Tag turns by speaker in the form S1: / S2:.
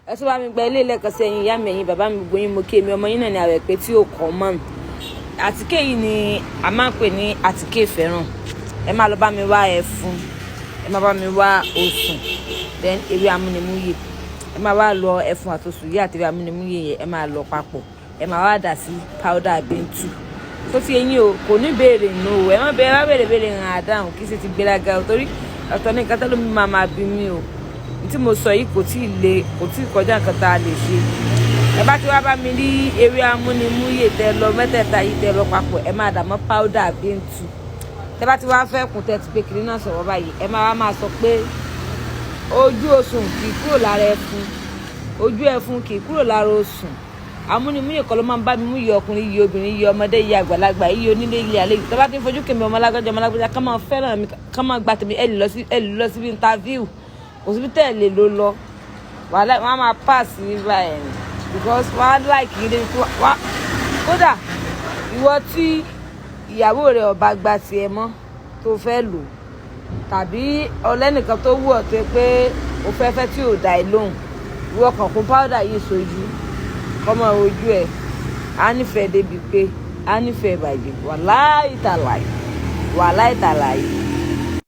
S1: Ẹ tún bá mi gba ilé lẹ́ẹ̀kan sí. Ẹ̀yin ìyá mi, ẹ̀yin bàbá mi, gbogbo yín, mo kí. Èmi ọmọ yín náà ní àwẹ̀ pé tí ó kọ́ mọ́ mi. Àtíkè yìí ni a máa ń pè ní àtíkè fẹ́ràn. Ẹ máa lọ bá mi wá ẹfun, ẹ máa bá mi wá osùn, then ewé amúnimúyè. Ẹ máa wá lọ ẹfun àtosùn yìí àti ewé amúnimúyè yẹn, ẹ máa lọ papọ̀, ẹ máa wá dà sí powder Bintu tó ti eyín o. Kò ní béèrè nù o. Ẹ má bẹ̀rẹ̀, má béèrè béèrè hàn àdáhùn. Kí sì ti gbéraga o, torí ọ̀tọ̀ ní nǹkan tẹ́lómi máa máa bí mi o. Tí mo sọ yìí kò tí ì le, kò tí ì kọjá nǹkan tá a lè ṣe. Ẹ bá ti wá bá mi rí ewé amúnimúyè tẹ lọ mẹ́tẹ̀ẹ̀ta yìí, tẹ lọ papọ̀, ẹ máa dà mọ́ powder Bintu. Tẹ bá ti wá fẹ́ kún, tẹ ti pé kiri náà sọ̀rọ̀ báyìí, ẹ máa wá máa sọ pé ojú osùn kì í kúrò lára ẹfun, ojú ẹfun kì í kúrò lára osùn, amúnimúyè kọ́ ló máa ń bá mi mú iye ọkùnrin, iye obìnrin, iye ọmọdé, iye àgbàlagbà, iye onílé, iye àlejò tó bá ti ń fojú kèmí ọmọ lágbájá, ọmọ lágbájá, ká máa fẹ́ràn mi, ká máa gba tèmi. Ẹ lè lọ síbi interview, kò síbi tẹ́ ẹ lè lọ lọ wàhálà, wọ́n á máa pass ní báyìí because wọ́n á like yín débi wọ́n. Kódà ìwọ tí ìyàwó rẹ̀ ọba gba tiẹ̀ mọ́ tó fẹ́ lò, tàbí ọlẹ́nìkan tó wù ọ́ tó pé o fẹ́ fẹ́ tí ò dá ẹ lóhùn, ìwọ kàn kún powder yìí sójú, kọ́mọ ojú ẹ̀ á nífẹ̀ẹ́ débi pé á nífẹ̀ẹ́ bàjẹ́. Wàláì tàláì, wàláì tàláì.